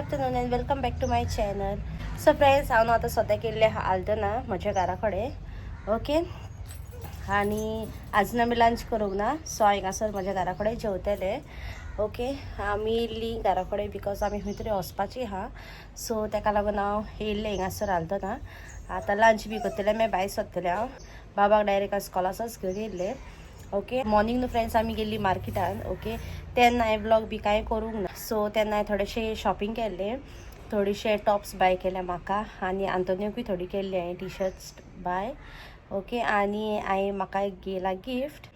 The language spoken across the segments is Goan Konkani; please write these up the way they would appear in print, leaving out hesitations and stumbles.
Afternoon and welcome back to my channel. So friends, हांव न्हू आतां सद्याक येयल्लें आहा आल्दना म्हज्या घरा कडेन. ओके, आनी आजून आमी लंच करूंक ना, सो हांव हिंगासर म्हज्या घरा कडेन जेवतलें. ओके, आमी येयल्लीं घरा कडेन because आमी खंय तरी वचपाची आहा, सो तेका लागून हांव येयल्लें हिंगासर आल्दना. आतां लंच बी करतलें, मागीर भायर सरतलें हांव. बाबाक डायरेक्ट आज स्कॉलासच घेवन येयल्लें. ओके, मॉर्निंग न्हू फ्रेंड्स आमी गेल्ली मार्केटान. ओके, तेन्ना हांवें ब्लॉग बी कांय करूंक ना, सो तेन्ना हांवें थोडेशें शॉपिंग केल्लें, थोडेशे टॉप्स बाय केले म्हाका आनी आंतोनियोकूय थोडी केल्ली हांवें टी शर्ट्स बाय. ओके, आनी हांवें म्हाका एक घेयला गिफ्ट,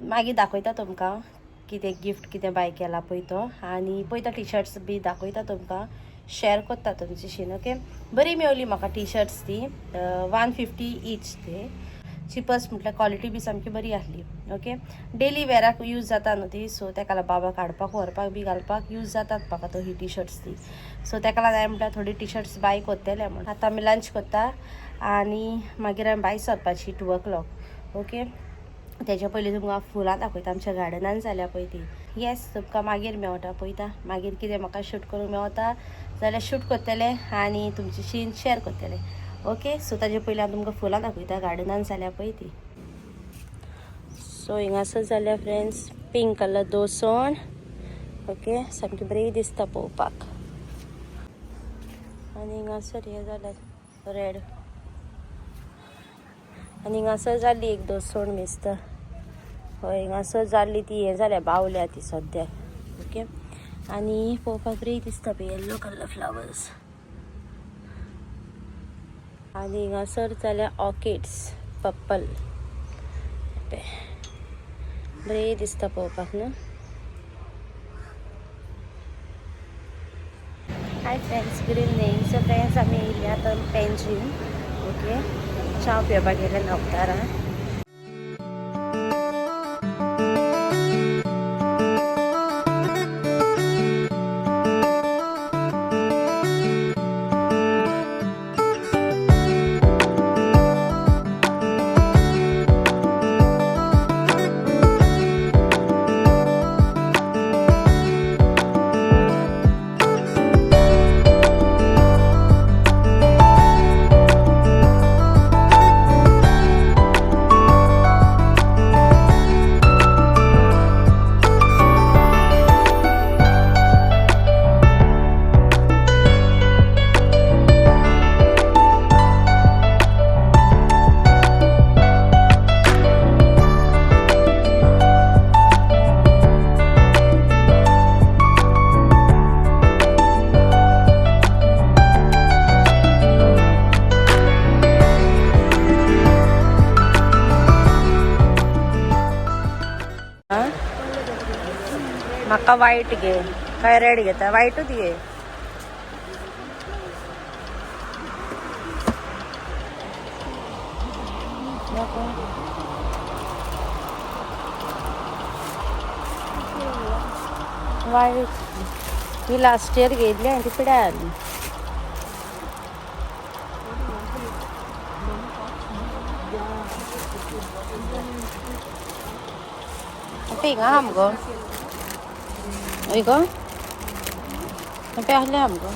मागीर दाखयता तुमकां कितें गिफ्ट कितें बाय केला पळय तो, आनी पळयता टी शर्ट्स बी दाखयता तुमकां, शेअर करता तुमच्याशीन. ओके, बरी मेवली म्हाका टी शर्ट्स ती, 150 ईच ती, चिपस्ट म्हटल्यार क्वॉलिटी बी सामकी बरी आसली. ओके, डेली वेराक यूज जाता न्हू ती, सो तेका लागून बाबाक हाडपाक व्हरपाक बी घालपाक यूज जातात म्हाका तो ही टी शर्ट्स ती. सो तेका लागून हांवें म्हटल्यार थोडी टी शर्ट्स बाय करतलें म्हूण. आतां आमी लंच करता आनी मागीर आमी भायर सरपाची 2 o'clock. Okay, तेच्या पयलीं तुमकां फुलां दाखयता आमच्या गार्डनान जाल्या पळय ती. येस, तुमकां मागीर मेवटा पळयता, मागीर कितें म्हाका शूट करूंक मेवता जाल्यार शूट करतलें आनी तुमच्याशीन शेअर करतलें. ओके, सो ताजे पयलीं हांव तुमकां फुलां दाखयता गार्डनान जाल्या पळय ती. सो हिंगासर जाल्या फ्रेंड्स पिंक कलर दोसण. ओके, सामकी बरी दिसता पळोवपाक. आनी हिंगासर हें जालें रेड, आनी हिंगासर जाल्ली एक दोसण दिसता. हय, हिंगासर जाल्ली ती हें जाल्या बावल्या ती सद्या. ओके, आनी पळोवपाक बरी दिसता पळय येल्लो कलर फ्लावर्स. आनी हिंगासर जाल्या ऑर्किड्स पर्पल, बरी दिसता पळोवपाक न्हू. Hi friends, good evening. So friends, आमी येयल्ली आतां पेंजीम. ओके, च्या पिवपाक गेले नवतारा. म्हाका वायट घे काय रेड घेता? वायटूच घे. वायट ही लास्ट इयर घेतली आनी ती पिड्यार जाली. हिंगा आहा मुगो, हय गो, पे आहले आहा मुगो.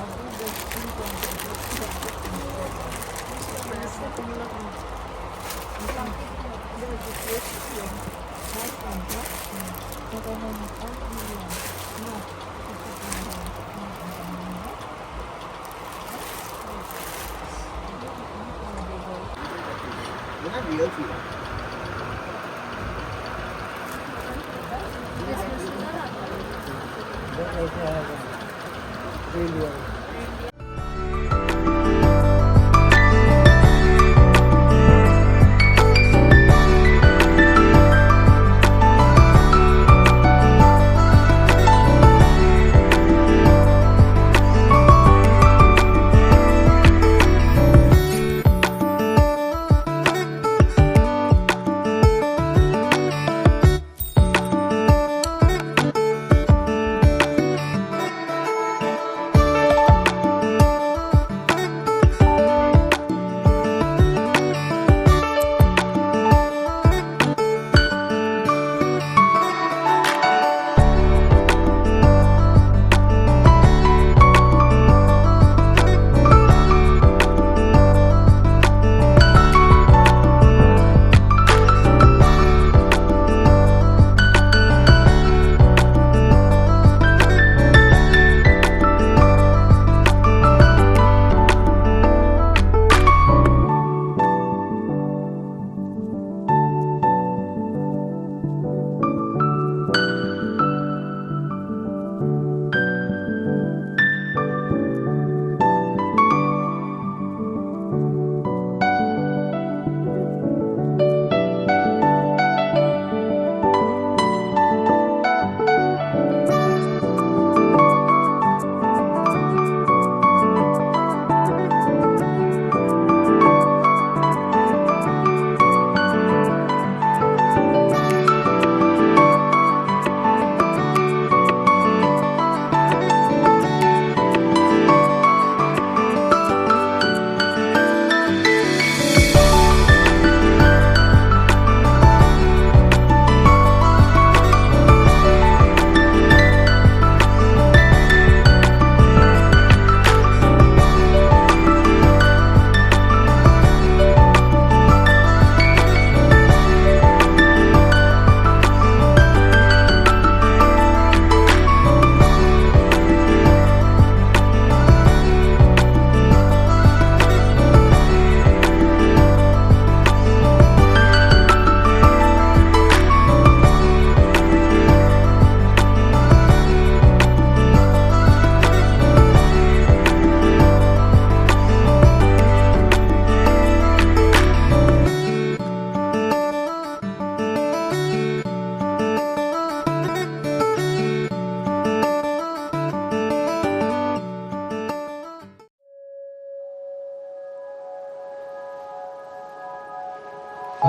Hi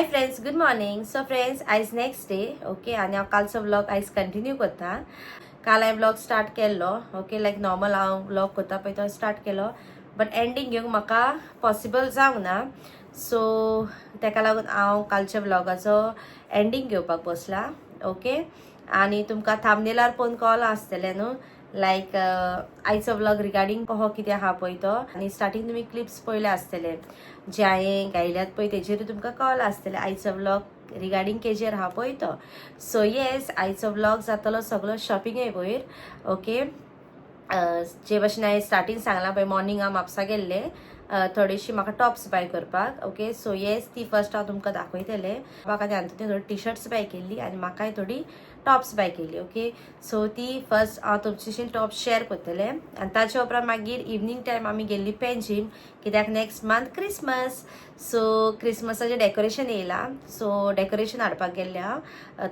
friends, good morning. So friends, आयज नेक्स्ट डे, ओके. आनी हांव कालचो व्लॉग आयज कंटिन्यू करता. काल हांवें व्लॉग स्टार्ट केल्लो, ओके, लायक नॉर्मल हांव व्लॉग करता पळय तो स्टार्ट केलो, बट एंडींग घेवंक म्हाका पॉसिबल जावंक ना. सो तेका लागून हांव कालच्या व्लॉगाचो एंडींग घेवपाक बसला, ओके. आनी तुमकां थांबनेलार पळोवन कळलां आसतलें न्हू, लायक आयचो व्लॉग रिगार्डींग हो कितें आहा पळय तो. आनी स्टार्टींग तुमी क्लिप्स पळयले आसतले जे हांवें गायल्यात पळय तेजेरूय तुमकां कळलां आसतलें आयचो व्लॉग रिगार्डींग केजेर आहा पळय तो. सो येस, आयचो व्लॉग जातलो सगळो शॉपिंगे वयर, ओके. जे भशेन हांवें स्टार्टींग सांगलां पळय, मॉर्निंग हांव म्हापसा गेल्लें थोडीशी म्हाका टॉप्स बाय करपाक, ओके. सो येस, ती फर्स्ट हांव तुमकां दाखयतलें. म्हाका आनी आंतोनी थोडी टी शर्ट्स बाय केल्ली आनी म्हाकाय थोडी टॉप्स बाय केली, ओके. सो ती फर्स्ट हांव तुमच्याशी टॉप्स शेअर करतलें. आनी ताच्या उपरांत मागीर इवनींग टायम आमी गेल्ली पेंजीम, कित्याक नेक्स्ट मंथ क्रिसमस. सो क्रिसमसाचें डेकोरेशन येयलां, सो डेकोरेशन हाडपाक गेल्लें हांव,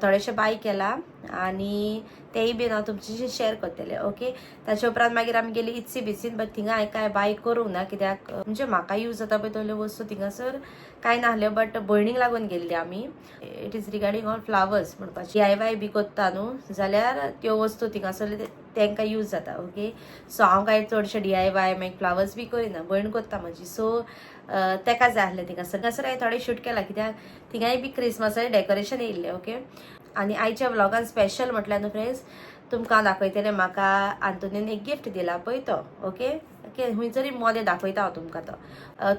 थोडेशें बाय केलां आनी तेंय बीन हांव तुमच्याशी शेअर करतलें, ओके. ताच्या उपरांत मागीर आमी गेली इत्सी बिसीन, बट थिंगा हांवें कांय बाय करूंक ना, कित्याक म्हणजे म्हाका यूज जाता पळय तसल्यो वस्तू थिंगासर कांय नासल्यो. बट भयणीक लागून गेल्ली आमी. It is regarding all flowers म्हणपाची, DIY बी करता न्हू जाल्यार त्यो वस्तू थिंगासरले तांकां यूज जाता, ओके. सो हांव कांय चडशें DIY मागीर फ्लावर्स बी करिना, भयण करता म्हजी. सो तेका जाय आसलें थिंगासर. थिंगासर हांवें थोडें शूट केलां, कित्याक थिंगाय बी क्रिसमसाचें डेकोरेशन येयल्लें, ओके. आनी आयच्या व्लॉगान स्पेशल म्हटल्यार न्हू फ्रेंड्स, तुमकां दाखयतलें म्हाका आंतोनीन एक गिफ्ट दिला पळय तो, ओके. ओके, खंय तरी मोदें दाखयता हांव तुमकां तो.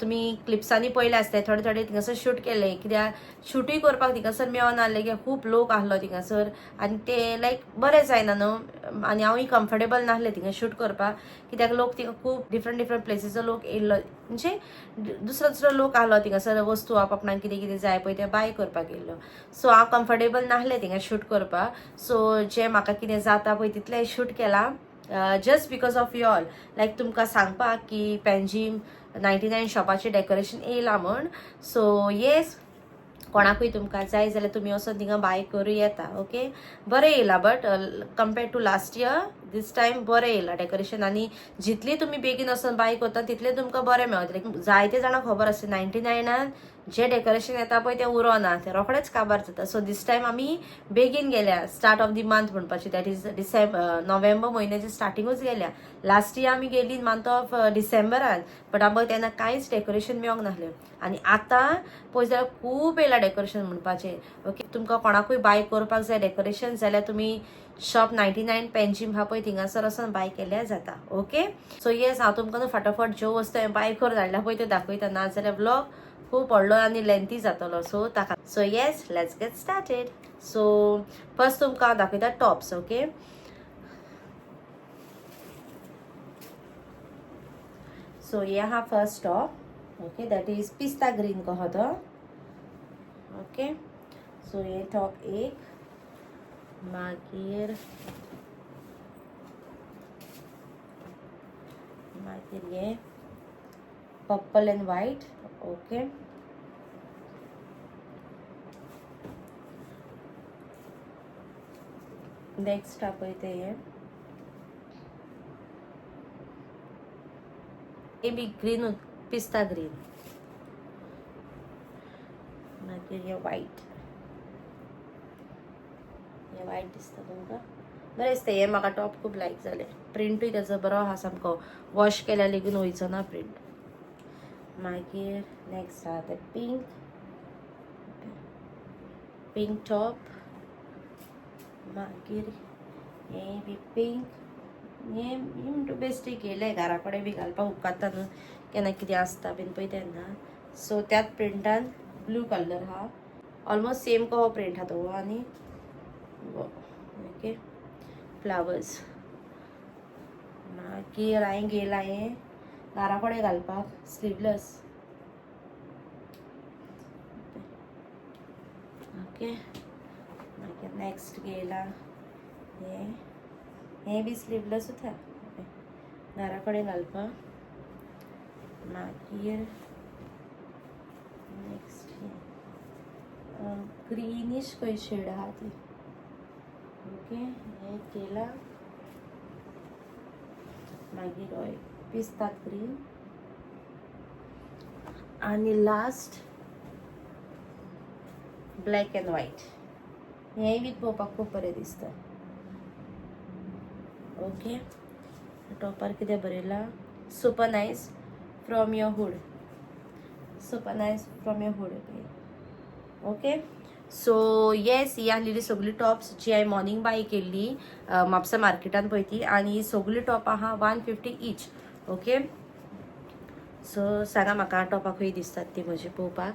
तुमी क्लिप्सांनी पळयले आसतले, थोडे थोडे थिंगासर शूट केले, कित्याक शूटूय करपाक थिंगासर मेळनासलें, कित्याक खूब लोक आहलो थिंगासर आनी ते लायक बरें जायना न्हू. आनी हांवूय कम्फर्टेबल नासलें थिंगा शूट करपाक, कित्याक लोक थिंगा खूब डिफरंट डिफरंट प्लेसीचो लोक येयल्लो, म्हणजे दुसरो दुसरो लोक आहलो थिंगासर, वस्तू आप आपणाक कितें कितें जाय पळय तें बाय करपाक येयल्लो. सो हांव कम्फर्टेबल नासलें थिंगा शूट करपाक. सो जें म्हाका कितें जाता पळय तितलें शूट केलां, just because of you all, like तुमकां सांगपाक की पेंजीम 99 शॉपाचें डेकोरेशन येयलां म्हण. सो येस, कोणाकूय तुमकां जाय जाल्यार तुमी वचोन थिंगा बाय करूं येता, ओके. बरें येयलां, but compare to last year this time बरें येयलां डेकोरेशन. आनी जितली तुमी बेगीन वचोन बाय करता तितलें तुमकां बरें मेळटलें. जायते जाणां खबर आसता 99 जें डेकोरेशन येता पळय तें उरोना, तें रोखडेंच काबार जाता. सो दीस टायम आमी बेगीन गेल्या, स्टार्ट ऑफ the month म्हणपाचें, that is December, नोव्हेंबर म्हयन्याच्या स्टार्टिंगूच गेल्या. लास्ट इयर आमी गेली मंथ ऑफ डिसेंबरान, बट आमकां तेन्ना कांयच डेकोरेशन मेळोंक नासलें. आनी आतां पळय जाल्यार खूब येयलां डेकोरेशन म्हणपाचें, ओके. तुमकां कोणाकूय बाय करपाक जाय डेकोरेशन जाल्यार तुमी शॉप 99 पेंजीम आहा पळय थिंगासर वचोन बाय केल्यार जाता, ओके. सो येस, हांव तुमकां न्हू फाटोफाट ज्यो वस्तू हांवें बाय करून हाडल्या पळय त्यो दाखयता, नाजाल्यार व्लॉग खूब व्हडलो आनी लेंथी जातलो, सो ताका. So yes, let's get started. So first तुमकां हांव दाखयता टॉप्स, ओके. सो हे आहा first top, okay, that is pista green कहो तो, ओके. सो हे टॉप एक, मागीर मागीर हे purple and white, okay. Next पळय ते हे, हे बी ग्रीन, पिस्ता ग्रीन. मागीर हे वायट, हे वायट दिसता तुमकां, बरें दिसता. हे म्हाका टॉप खूब लायक जालें, प्रिंटूय तेजो बरो आहा सामको, वॉश केल्यार लेगीन वयचो ना प्रिंट. मागीर नेक्स्ट आहा तें पिंक, पिंक टॉप. मागीर हें बी पिंक, हें म्हणटा बेश्टें घेयलें घरा कडेन बी घालपाक उपकारता न्हू, केन्ना कितें आसता बीन पळय तेन्ना. सो त्याच प्रिंटान ब्लू कलर आहा, ऑलमोस्ट सेम कहो प्रिंट आहा तो. आनी ओके फ्लावर्स. मागीर हांवें घेयलां हें घरा कडेन घालपाक स्लीवलेस, ओके. मागीर नेक्स्ट घेयला हें हें बी स्लिवलेसूच आहा घरा कडेन घालपाक. मागीर नेक्स्ट ग्रीनिश खंय शेड आहा ती. ओके, हें केला. मागीर हय पिस्ता ग्रीन आनी लास्ट ब्लॅक अँड व्हायट. हेंय बी पळोवपाक खूब बरें दिसता. ओके, टॉपार कितें बरयलां? "Super nice from your hood, super nice from your hood." Okay, so yes, ही आसलेली सगळी टॉप्स जी हांवें मॉर्निंग बाय केल्ली म्हापसा मार्केटान पळय ती. आनी ही सगळी टॉप आहा 150 इच. ओके, सो सांगा म्हाका टॉपां खंय दिसतात ती म्हजी पळोवपाक.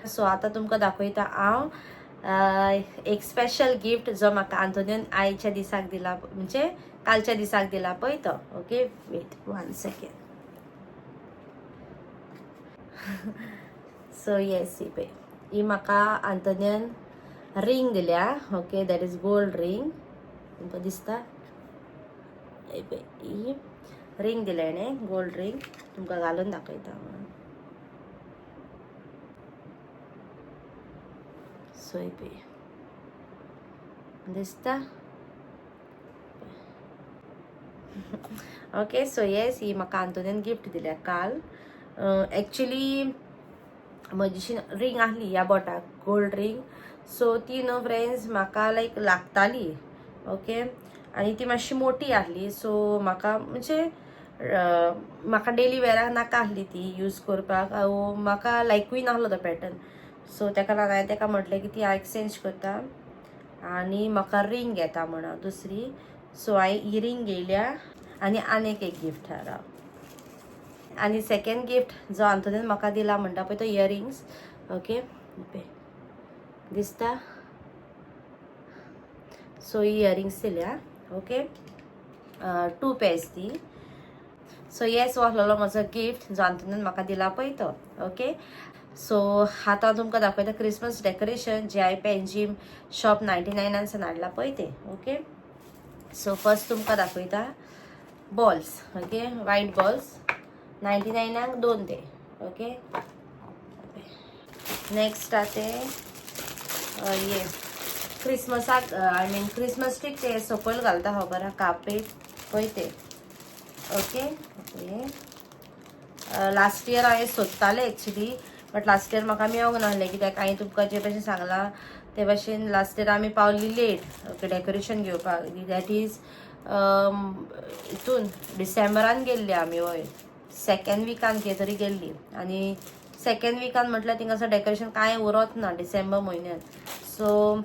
सो आतां तुमकां दाखयता हांव एक स्पेशल गिफ्ट जो म्हाका आंतोनियोन आयच्या दिसाक दिला, म्हणजे कालच्या दिसाक दिला पळय तो. Okay, wait one second. So yes, ही पळय, ही म्हाका आंतोनियन रिंग दिल्या. Okay, that is gold ring. तुमकां दिसता? ही पळय, ही रिंग दिल्या हेणें, गोल्ड रिंग. तुमकां घालून दाखयता हांव. सो ही पळय, दिसता? ओके, सो येस, ही म्हाका आंतोनियन गिफ्ट दिल्या काल. एक्चुली म्हजी रिंग आहली ह्या बोटाक, गोल्ड रिंग. सो ती न्हू फ्रेंड्स म्हाका लायक लागताली. ओके, आनी ती मातशी मोटी आहली. सो म्हाका म्हणजे म्हाका डेली वेराक नाका आहली ती यूज करपाक. म्हाका लायकूय नासलो तो पॅटर्न. सो तेका लागून हांवें तेका म्हटलें की ती हांव एक्सचेंज करता आनी म्हाका रिंग घेता म्हणून दुसरी. सो हांवें ही रिंग घेयल्या आनी आनीक एक गिफ्ट आहा. आनी सेकंड गिफ्ट जो आंतोनीन म्हाका दिला म्हणटा पळय तो इयरिंग्स. ओके, पळय, दिसता? सो ही इयरिंग्स दिल्या. ओके, टू पेर्स ती. सो येस, हो आसलेलो म्हजो गिफ्ट जो आंतोनीन म्हाका दिला पळय तो. ओके, सो आतां तुमकां दाखयता क्रिसमस डेकोरेशन जे हांवें पेंजीम शॉप 99 सावन हाडला पळय ते. ओके, सो फर्स्ट तुमकां दाखयता बॉल्स. ओके, वायट बॉल्स, 99 दोन ते. ओके, नेक्स्ट आहा ते हे क्रिसमसाक, I mean Christmas ट्रीक ते सकयल घालता, खबर आहा, कार्पेट पळय ते. ओके, लास्ट इयर हांवें सोदतालें एक्चुली, बट लास्ट इयर म्हाका मेळोंक नासलें, कित्याक हांवें तुमकां जे भशेन सांगलां ते भशेन लास्ट इयर आमी पावली लेट. ओके, डेकोरेशन घेवपाक, that is हितून डिसेंबरान गेल्ली आमी. हय, सेकंड विकान खंय तरी गेल्ली. आनी सेकंड विकान म्हटल्यार थिंगासर डेकोरेशन कांय उरत ना डिसेंबर म्हयन्यान. सो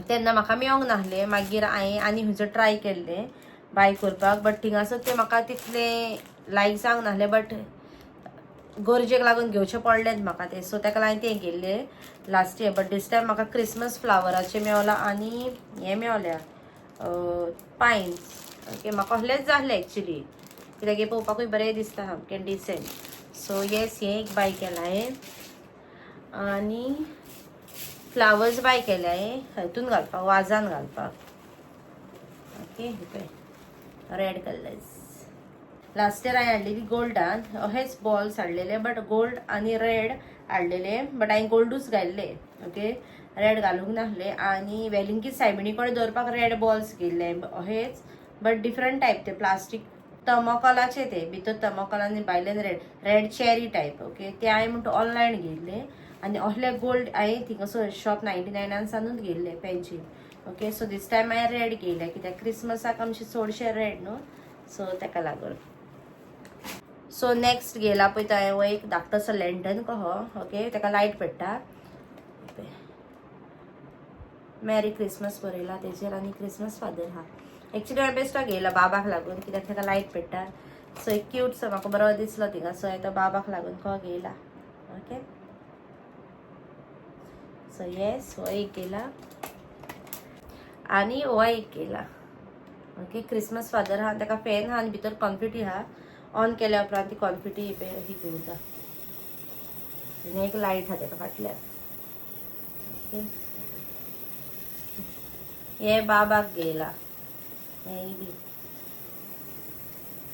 तेन्ना म्हाका मेळोंक नासलें. मागीर हांवें आनी खंयचो ट्राय केल्लें बाय करपाक, बट थिंगासर तें म्हाका तितलें लायक जावंक नासलें. बट गरजेक लागून घेवचें पडलेंच म्हाका तें. सो तेका लागून तें घेयल्लें last year. But this time म्हाका क्रिसमस फ्लावराचें मेवलां आनी हें मेवल्या पायन्स. ओके, म्हाका असलेंच जाय आसलें एक्चुली, कित्याक हें पळोवपाकूय बरें दिसता सामकें डिसेंट. सो येस, हें एक बाय केलां हांवें आनी फ्लावर्स बाय केले हांवें हितून घालपाक, वाजान घालपाक. ओके, पळय, रेड कलर्स. लास्ट इयर हांवें हाडलेली गोल्डान, अहेच बॉल्स हाडलेले, बट गोल्ड आनी रेड हाडलेले, बट हांवें गोल्डूच घाल्ले. ओके, रेड घालूंक नासले. आनी वेलिंगी सायबिणी कडेन दवरपाक रेड बॉल्स घेयल्ले अहेच, बट डिफरंट टायप ते, प्लास्टीक थर्मोकॉलाचे ते, भितर थर्मोकॉल आनी भायल्यान red, red cherry type. Okay, ते हांवें म्हणटा ऑनलायन घेयल्ले. आनी असले गोल्ड हांवें थिंगासर शॉप 99 सानूच घेयल्ले पेन्सील. ओके, सो दीस टायम हांवें रेड घेयले, कित्याक क्रिसमसाक आमचे चडशे रेड न्हू, सो तेका लागून. सो नेक्स्ट घेयला पळय तो हांवें एक धाकटोसो लॅन्टन कहो. ओके, तेका लायट पेट्टा. मॅरी क्रिसमस बरयला तेजेर आनी क्रिसमस फादर आहा. एक्चुली हांवें बेश्टो घेयला बाबाक लागून, कित्याक तेका लायट पेट्टा. सो एक क्यूटसो म्हाका बरो दिसलो थिंगा. सो हांवें तो बाबाक लागून कहो घेयला. ओके, सो येस, हो एक घेयला आनी हो एक घेयला. ओके, क्रिसमस फादर आहा, ताका फॅन आहा आनी भितर कॉन्फिटी आहा. ऑन केल्या उपरांत ती कॉन्फिटी ही घुंवता आनी एक लायट आहा तेका फाटल्यान. ओके. हे बाबाक घेयला, हेंय बी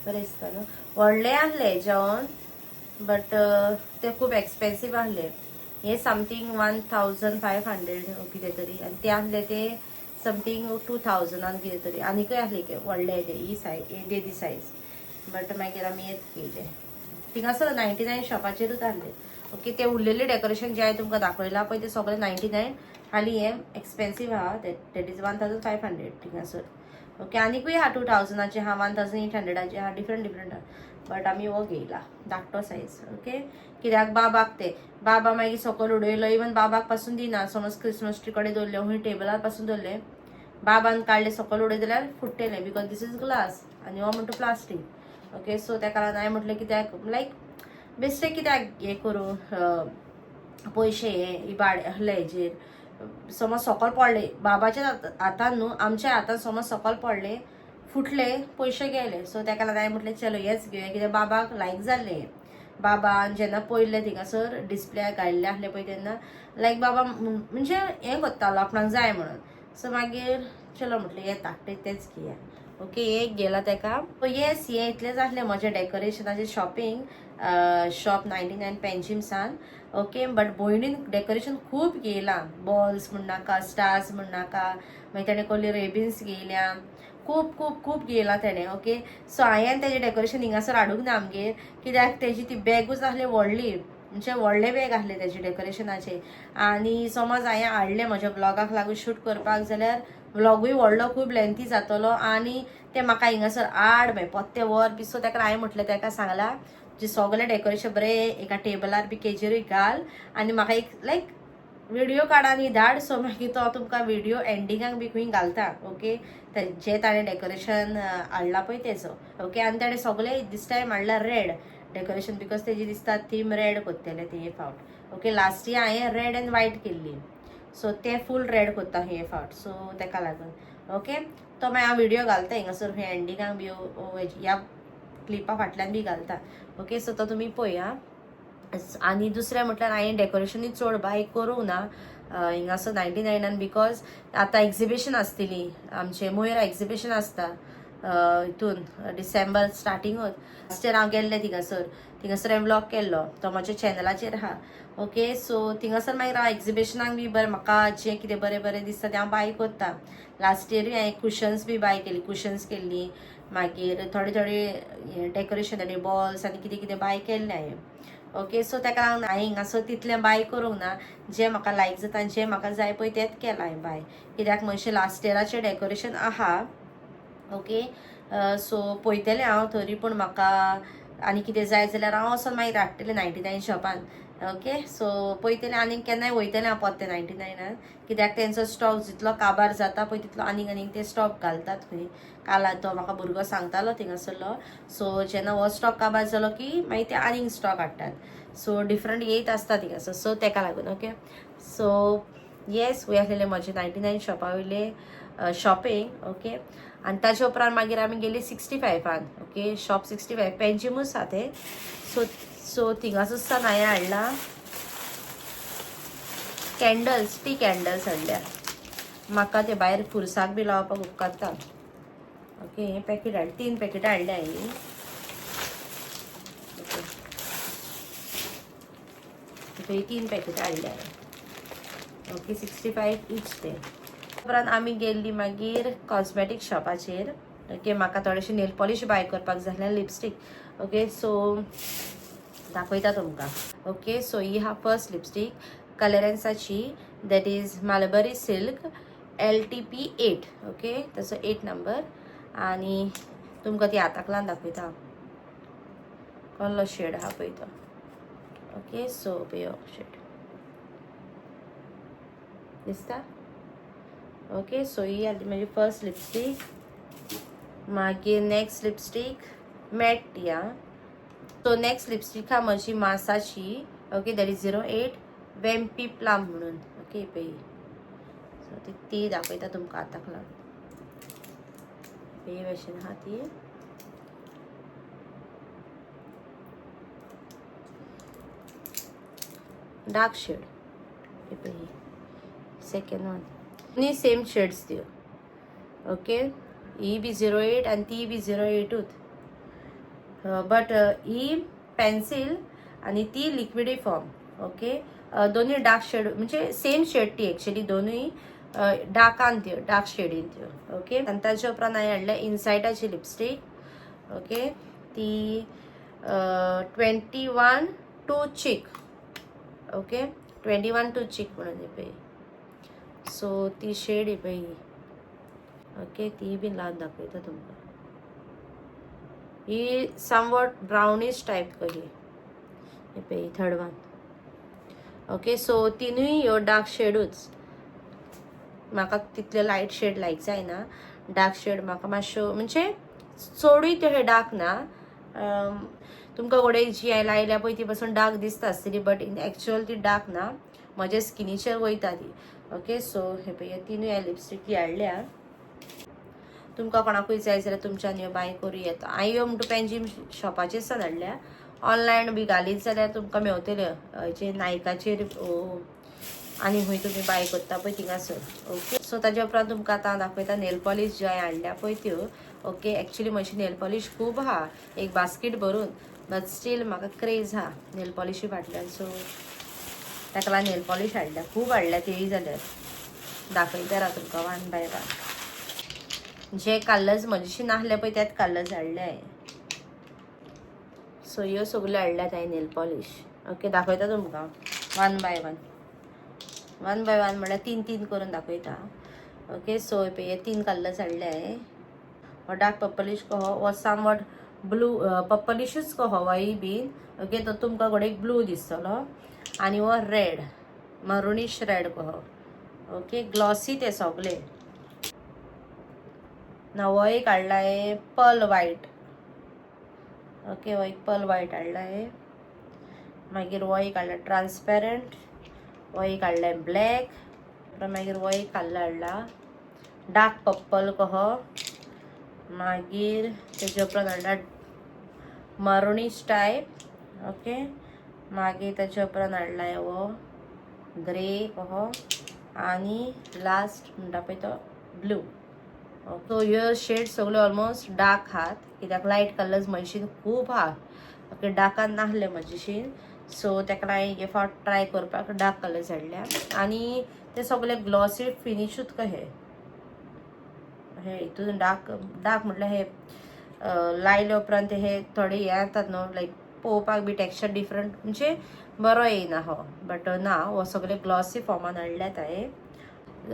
बरें दिसता न्हू. व्हडलें आहले जेवण, बट ते खूब एक्सपेन्सीव आहले. हे समथींग 1500 कितें तरी, आनी ते आहले ते समथींग 2000 कितें तरी. आनीकय आहले व्हडले ते, ही सायज येदी सायज, बट मागीर आमी हेच घेयले. थिंगासर 99 शॉपाचेरूच आहले. ओके, ते उरलेले डेकोरेशन जे हांवें तुमकां दाखयलां पळय, ते सगळे 99. खाली हे एक्सपेन्सीव आहा, that is 1500 थिंगासर. ओके, आनीकूय आहा, 2000चे आहा, 1800चे आहा, डिफरंट डिफरंट आहा, बट आमी हो घेयला धाकटो सायज. ओके, कित्याक बाबाक ते बाबा मागीर सकयल उडयलो, इवन बाबाक पासून दिना. समज क्रिसमस ट्री कडेन दवरले, खंय टेबलार पासून दवरले, बाबान काडले सकयल उडयत जाल्यार फुट्टले, because this is glass आनी हो म्हणटा प्लास्टीक. ओके, सो तेका लागून हांवें म्हटलें, कित्याक लायक बेश्टे कित्याक हें करूं पयशे हे इबाड आहले हेजेर. समज सकयल पडले बाबाच्या हातान न्हू, आमच्या हातान समज सकयल पडले, फुटले, पयशे गेले. सो तेका लागून हांवें म्हटलें चलो हेच घेवया, कित्याक बाबाक लायक जाल्लें. बाबान जेन्ना पयलें थिंगासर डिस्प्लेयाक घायल्लें आहलें पळय, तेन्ना लायक बाबा म्हणजे हें कोत्तालो आपणाक जाय म्हणून. सो मागीर चलो म्हटलें हें धाकटें तेंच घेया. ओके, एक गेला तेका. येस, हें इतलेंच आहलें म्हजें डेकोरेशनाचें शॉपिंग शॉप 99 पेंजिमसान. ओके, बट भयणीन डेकोरेशन खूब घेयलां, बॉल्स म्हणनाका, स्टार्स म्हणनाका, मागीर तेणें कसली रेबिन्स घेयल्या, खूब खूब खूब घेयलां तेणें. ओके, सो हांवें तेजें डेकोरेशन हिंगासर हाडूंक ना आमगेर, कित्याक तेजी ती बॅगूच आहली व्हडली, म्हणजे व्हडलें बॅग आहलें तेजें डेकोरेशनाचें. आनी समज हांवें हाडलें म्हज्या व्लॉगाक लागून शूट करपाक जाल्यार व्लॉगूय व्हडलो खूब लेंथी जातलो, आनी तें म्हाका हिंगासर आड मागीर पोत्तें वर बी. सो तेका हांवें म्हटलें, तेका सांगलां जे सगळें डेकोरेशन बरें एका टेबलार बी केजेरूय घाल आनी म्हाका एक लायक व्हिडिओ काड आनी धाड. सो मागीर तो तुमकां व्हिडिओ एंडिंगाक बी खंय घालता. ओके, जे ताणें डेकोरेशन हाडलां पळय तेजो. ओके, आनी ताणें सगळें दीस टायम हाडलां रेड डेकोरेशन, because तेजी दिसता थीम रेड कोत्तले ते हे फावट. ओके, लास्ट इयर हांवें रेड एंड वायट केल्ली, सो ते फूल रेड कोत्ता हे फावट, सो तेका लागून. ओके, तो मागीर हांव व्हिडिओ घालता हिंगासर खंय एंडिंगाक बी, ह्या क्लिपा फाटल्यान बी घालता. ओके, सो तो तुमी पळया. आनी दुसरें म्हटल्यार हांवें डेकोरेशनूय चड बाय करूंक ना हिंगासर 99, because आतां एग्जिबिशन आसतली आमचें, मोयरा एग्जिबिशन आसता हितून डिसेंबर स्टार्टिंगूच. लास्ट इयर हांव गेल्लें थिंगासर, थिंगासर हांवें व्लॉग केल्लो, तो म्हज्या चॅनलाचेर आहा. ओके, सो थिंगासर मागीर हांव एग्जिबिशनाक बी बरें म्हाका जें कितें बरें बरें दिसता तें हांव बाय करता. लास्ट इयरूय हांवें कुशन्स बी बाय केली, कुशन्स केल्ली, मागीर थोडे थोडे डेकोरेशन आनी बॉल्स आनी कितें कितें बाय केल्लें हांवें. ओके, सो तेका लागून हांवें हिंगासर तितलें बाय करूंक ना, जें म्हाका लायक जाता आनी जें म्हाका जाय पळय तेंच केलां हांवें बाय, कित्याक म्हणशे लास्ट इयराचें डेकोरेशन आहा. ओके, सो पळयतलें हांव, तरी पूण म्हाका आनी कितें जाय जाल्यार हांव वचोन मागीर हाडटलें 99 शॉपान. ओके, सो पळयतलें आनीक केन्नाय वयतलें हांव परतें 99, कित्याक तेंचो स्टॉक जितलो काबार जाता पळय तितलो आनीक आनीक ते स्टॉक घालतात खंय. काल तो म्हाका भुरगो सांगतालो थिंगासरलो, सो जेन्ना हो स्टॉक काबार जालो की मागीर ते आनीक स्टॉक हाडटात, सो डिफरंट येयत आसता थिंगासर, सो तेका लागून. ओके, सो येस, वय आसलेलें म्हजें 99 शॉपा वयलें शॉपिंग. ओके, आनी ताच्या उपरांत मागीर आमी गेली 65. ओके, शॉप 65 पेंजिमूच आहा तें. सो सो थिंगासर सावन हांवें हाडला कॅन्डल्स, टी कॅन्डल्स हाडल्या. म्हाका ते भायर पुरसाक बी लावपाक उपकारता. ओके, हें पॅकेट हाडलें, 3 पॅकेटां हाडल्या हांवें. ओके, 3 पॅकेटां हाडल्या हांवें. ओके, 65 इच ते. उपरांत आमी गेल्ली मागीर कॉस्मेटीक शॉपाचेर. ओके, म्हाका थोडेशे नेल पॉलिश बाय करपाक जाय आसलें, लिपस्टीक. ओके, सो दाखयता तुमकां. ओके, सो ही आहा फर्स्ट लिपस्टीक कलरेन्साची, that is mulberry silk LTP 8. Okay, ताचो 8 नंबर, आनी तुमकां ती हाताक लावन दाखयता कसलो शेड आहा पळय तो. ओके, सो पळय शेड दिसता. ओके, सो ही आली म्हजी फर्स्ट लिपस्टीक. मागीर नेक्स्ट लिपस्टीक मॅट ती आहा. सो नेक्स्ट लिपस्टीक आहा म्हजी मासाची. Okay, that is 08 vampy plum म्हणून. ओके, पळय, सो ती ती दाखयता तुमकां हाताक लावन, हे भशेन आहा ती. डार्क शेड, हे पळय सेकंड वन, न्ही सेम शेड्स त्यो. ओके, ही बी 08 आनी ती बी 08ूच, बट he pencil आनी ती लिक्विडी फॉर्म. ओके, दोनूय डार्क शेड, म्हणजे सेम शेड ती एक्चुअली, दोनूय डार्कान त्यो, डार्क शेडीन त्यो. ओके, आनी ताच्या उपरांत हांवें हाडल्या इनसायटाची लिपस्टीक. ओके, ती 21 to cheek. Okay, 21 to cheek म्हणून ही पळय. सो ती शेड ही पळय ही. ओके, ती बीन लावन दाखयता तुमकां. ही समवॉट ब्रावनीश टायप कही ही पळय, थर्ड वन. ओके, सो तिनूय ह्यो डार्क शेडूच. म्हाका तितले लायट शेड लायक जायना. डार्क शेड म्हाका मातश्यो, म्हणजे चडूय ते डार्क ना. तुमकां घडये जी हांवें लायल्या पळय ती पासून डार्क दिसता आसतली, बट इन एक्चुअल ती डार्क ना, म्हज्या स्किनीचेर वयता ती. ओके, सो हे पळय, तिनूय हांवें लिपस्टीक हाडल्या. तुमकां कोणाकूय जाय जाल्यार तुमच्यान ह्यो बाय करूं येता. हांवें ह्यो म्हणटा पेंजीम शॉपाचेर सान हाडल्या. ऑनलायन बी घालीत जाल्यार तुमकां मेवतल्यो, जे नायकाचेर आनी खंय तुमी बाय करता पळय थिंगासर. ओके, सो ताच्या उपरांत तुमकां आतां हांव दाखयता नेल पॉलिश ज्यो हांवें हाडल्या पळय त्यो. ओके, एक्चुली म्हजी नेल पॉलिश खूब आहा, एक बास्केट भरून, बट स्टील म्हाका क्रेज आहा नेल पॉलिशी फाटल्यान. सो ताका लागून नेल पॉलिश हाडल्या, खूब हाडल्या. तेय जाल्यार दाखयता राव तुमकां वन बाय वन. जे कलर्स म्हजेशी नासले पळय त्याच कलर्स हाडले हांवें. सो ह्यो सगल्यो हाडल्यात हांवें नेल पॉलिश. ओके, दाखयता तुमकां one by one, one by one म्हळ्यार तीन तीन करून दाखयता. ओके, सो पळय, हे तीन कलर्स हाडले हांवें. हो डार्क पर्पलिश कहो, हो समवॉट ब्लू पर्पलिशूच कहो होय बीन. ओके, तो तुमकां घडये ब्लू दिसतलो आनी हो रेड, मरुनीश रेड कहो. ओके, ग्लॉसी ते सगळे ना. हो एक हाडला आहे पर्ल वायट. ओके, हो एक पर्ल वायट हाडला आहे. मागीर हो एक हाडला ट्रान्सपेरंट, हो एक हाडला ब्लॅक, मागीर हो एक हाडला हाडला डार्क पर्पल कहो. मागीर तेजे उपरांत हाडला मरुनीश टायप. ओके, मागीर ताच्या उपरांत हाडला हो ग्रे कहो आनी लास्ट म्हणटा पळय तो ब्लू. सो ह्यो शेड सगळ्यो ऑलमोस्ट डार्क आहात, कित्याक लायट कलर्स म्हजेशीन खूब आहा. ओके, डार्कान नासले म्हजेशीन, सो ताका हांवें हे फावट ट्राय करपाक डार्क कलर्स हाडल्या. आनी ते सगळे ग्लॉसी फिनिशूच कहे हे. हितून डार्क डार्क म्हटल्यार हे लायले उपरांत हे थोडे हे येतात न्हू, लायक पळोवपाक बी टेक्स्चर डिफरंट, म्हणजे बरो येयना हो, बट ना, हो सगळे ग्लॉसी फॉर्मान हाडल्यात हांवें.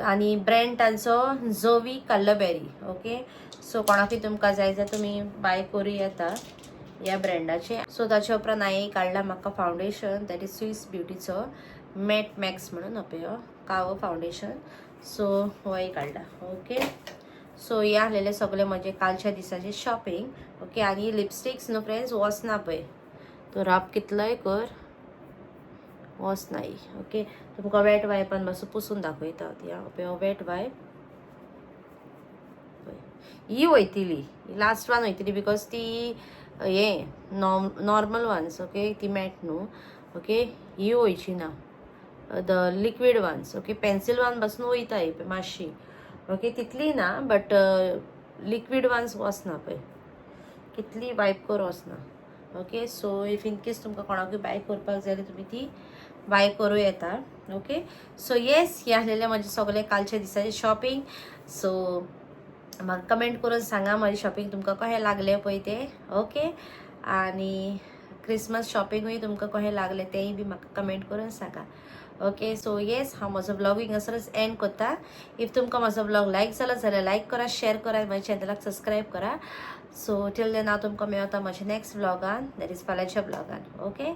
आनी ब्रँड तांचो जोवी कल्लबेरी. ओके, सो कोणाकूय तुमकां जाय जाल्यार तुमी बाय करूं येता ह्या ब्रँडाचे. सो ताच्या उपरांत हांवें काडला म्हाका foundation, that is Swiss ब्युटीचो mat max म्हणून पळय हो कावो फावंडेशन. सो हो एक काडला. ओके, सो हे आसलेले सगळे म्हजे कालच्या दिसाचे शॉपिंग. ओके, आनी लिपस्टिक्स न्हू फ्रेंड्स, वचना पळय, तो रब कितलोय कर, वचना ही. ओके, तुमकां वेट वायपान मातसो पुसून दाखयता ती. पळय, हो वेट वायप. ही वयतली, लास्ट वन वयतली, because ती हे नॉर्मल वन्स. ओके, ती मॅट न्हू. ओके, ही वयची ना, the liquid ones. Okay, pencil one पासून वयता ही पळय मातशी. ओके, तितली ना, बट लिक्वीड वन्स वचना पळय, कितली वायप कर वचना. Okay, so if in case तुमकां कोणाकूय बाय करपाक जाय जाल्यार तुमी ती बाय करूं येता. ओके, सो येस, हे आसलेले म्हजे सगळे कालच्या दिसाचे शॉपिंग. सो म्हाका कमेंट करून सांगा म्हजें शॉपिंग तुमकां कशें लागलें पळय तें. ओके, आनी क्रिसमस शॉपिंगूय तुमकां कशें लागलें तेंय बी म्हाका कमेंट करून सांगा. ओके, सो येस, हांव म्हजो व्लॉग हिंगासरच एंड करता. If तुमकां म्हजो व्लॉग लायक जाला जाल्यार लायक करा, शेअर करा, म्हज्या चॅनलाक सबस्क्रायब करा. सो टील then, हांव तुमकां मेळटा म्हज्या नेक्स्ट व्लॉगान, that is फाल्यांच्या व्लॉगान. ओके.